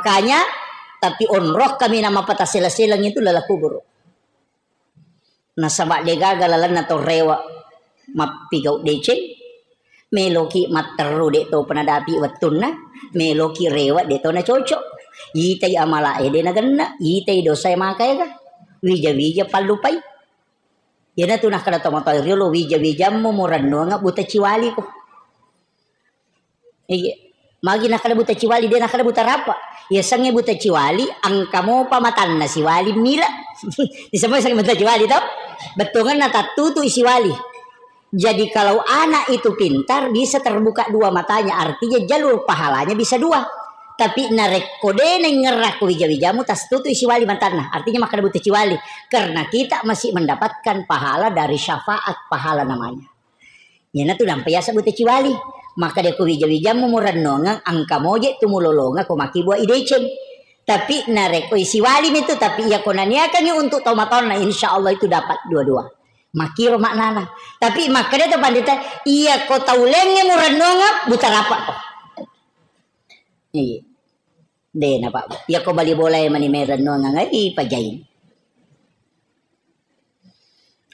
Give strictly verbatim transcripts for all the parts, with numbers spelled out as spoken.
Makanya, tapi onrong kami nama pata sela-selang itu lala kubur. Nasaba degaga lalenna tau rewe mappigau deceng, meloki matteru de to penadapi wettunna, meloki rewe de to nacocok. Itai amala e de nagenna, itai dosa e maka ega. Wija-wija pallupai. Iyanatu nakkeda tomatoa riolo, wija-wijammu murennuanga buta ciwali ko. Iya. Magi nakkeda buta ciwali, de nakkeda buta rapa. Yasengnge buta ciwali, engka mopa matanna siwali mila. Disebut yasengnge buta ciwali to? Bettuanna tattutu siwali. Jadi kalau anak itu pintar, bisa terbuka dua matanya, artinya jalur pahalanya bisa dua. Tapi narekko de naingerrakko wija-wijamu, tastutu siwali matanna, artinya makkeda buta ciwali. Karena kita masih mendapatkan pahala dari syafaat pahala namanya. Iyanatu nampa yaseng buta ciwali. Makkeda ko wija-wijammu murennongeng, engka moje tu mulolonga ko makkibua ideceng. Tapi narekko isiwali mitu, tapi iya ko naniakangi untuk tomatoanna, insya Allah itu dapat dua-dua. Makkiro maknana. Tapi makkeda to pandita, iya ko tau lengnge murennongeng, buta rapa ko. Iya. De na, Pak. Iya ko bali bola e mani merennuangang, ai, pajain.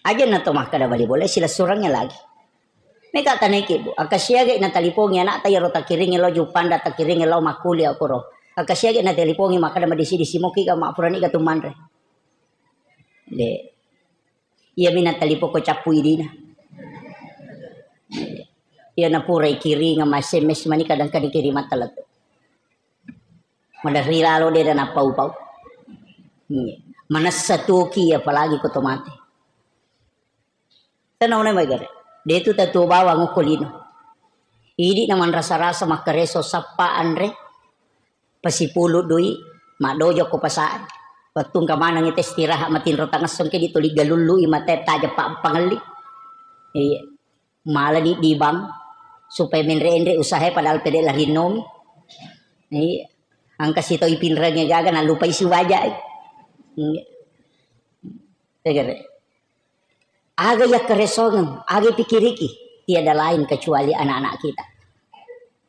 Aja na to makkeda bali bola, silessurengnge lagi. Meka taneki, Bu. Akasiage na talipongi anakta iyaro takiringi lao Jupanda, takiringi lao makkulia koro. Akasiage na talipongi makkeda madisi-disi moki ga mappurani ga tu manre. De. Iya mi na talipoko cappu idina. Iya na pura ikiringa ma S M S mani kadang-kadang kirimang talettu. Maderri lalo de nappau-pau. Iya. Manessa toki apalagi ko to mate. Tanauna mai gare. De tu tatuo bawang okko lino. Idi na manrasa-rasa makkareso sappa anre. Pasipulu dui, maddojo ko pasa. Wettu engka maneng ite istirahat matinro tangessong ke dituli galullu i mate taja pa pangelli. Iya. Malani di bank supaya menre-enre usaha padahal pede lari nomi. Iya. Engka sitau ipinrengnge gaga nalupai siwaja. Iya. Tegere. Aga yakkaresongeng, aga pikiriki, tiada lain kecuali anak-anak kita.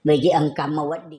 Bagi engka mawedding.